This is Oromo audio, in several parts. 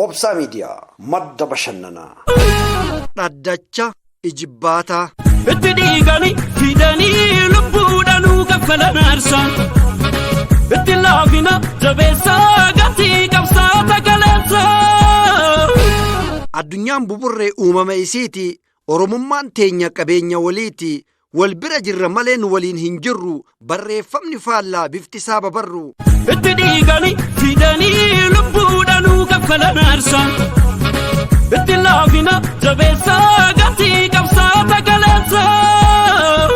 Obsaa Miidiyaa, madda bashannanaa. Dhaddacha Ijibbaataa. Itti dhiigani fidanii lubbuudhanuu kaffalan aarsaa. Itti laafina jabeessaa gatii qabsaa tagaleessaa. Addunyaan buburree uumama isiiti. Oromummaan teenya qabeenya waliiti. Wal bira jirra malee nu waliin hin jirru. Barreeffamni faallaa bifti isaa babarru. Itti dhiigani fidanii lubbuudhanuu kaffalan aarsaa. Itti laafina jabeessaa gatii qabsaa tagaleessaa.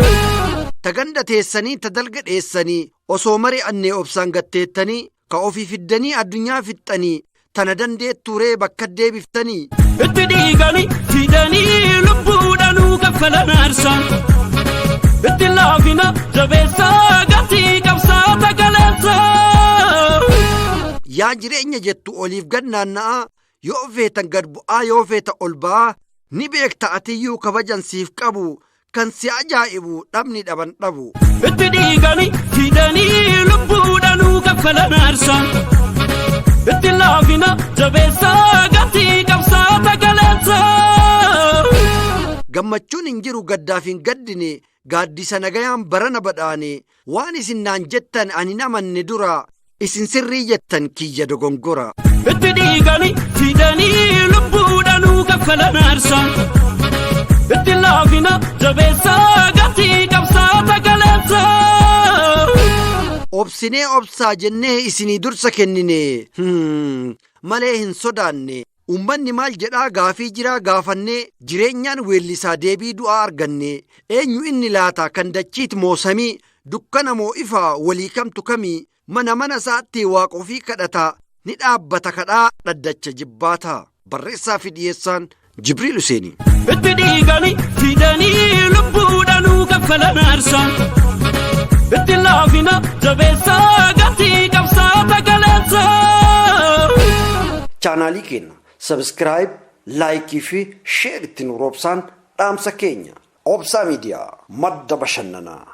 Ta ganda teessanii ta dalga dheessanii osoo mari'annee obsaan gatteettanii ka ofii fiddanii addunyaa fixxanii tana dandeettuuree bakka deebiftanii. Itti dhiigani fidanii lubbuudhanuu kaffalan aarsaa. Itti laafina jabeessaa gatii qabsaa tagaleessaa. Yaa jireenya jettu oliif gad naanna'aa, yoo feetan gad bu'aa yoo feeta ol ba'aa, ni beekta atiyyuu kabajan siif qabu, kan si ajaa'ibu dhabni dhaban dhabu. Itti dhiigani fidanii lubbuudhanuu kaffalan aarsaa. Itti laafina jabeessaa gatii qabsaa tagaleessaa. Gammachuun hin jiru gaddaaf hin gaddine, gaaddisa nagayaan barana badhaane, waan isin naan jettan ani hin amanne dura, isin sirrii jettan kiyya dogongora. Itti dhiigani fidanii lubbuudhanuu kaffalan aarsaa. Itti laafina jabeessaa gatii qabsaa tagaleessaa. Obsinee obsaa jennee isinii dursa kennine malee hin sodaanne. Uummanni maal jedhaa gaafii jiraa gaafannee jireenyaan weellisaa deebii du'aa arganne. Eenyu inni laata kan dachiit moo samii, dukkana moo ifaa walii kamtu kamii, mana mana isaatti waaqa ofii kadhata, ni dhaabbata kadhaa dhaddacha jibbaata. Barreessaa fi dhiyeessaan Jibriil Huseenii. Itti dhiigani fidanii lubbuudhanuu kaffalan aarsaa. Itti laafina jabeessaa gatii qabsaa tagaleessaa. Chaanaalii keenya subscribe, like fi share ittiin roobsaan dhaamsa keenya. Obsaa Miidiyaa, madda bashannanaa.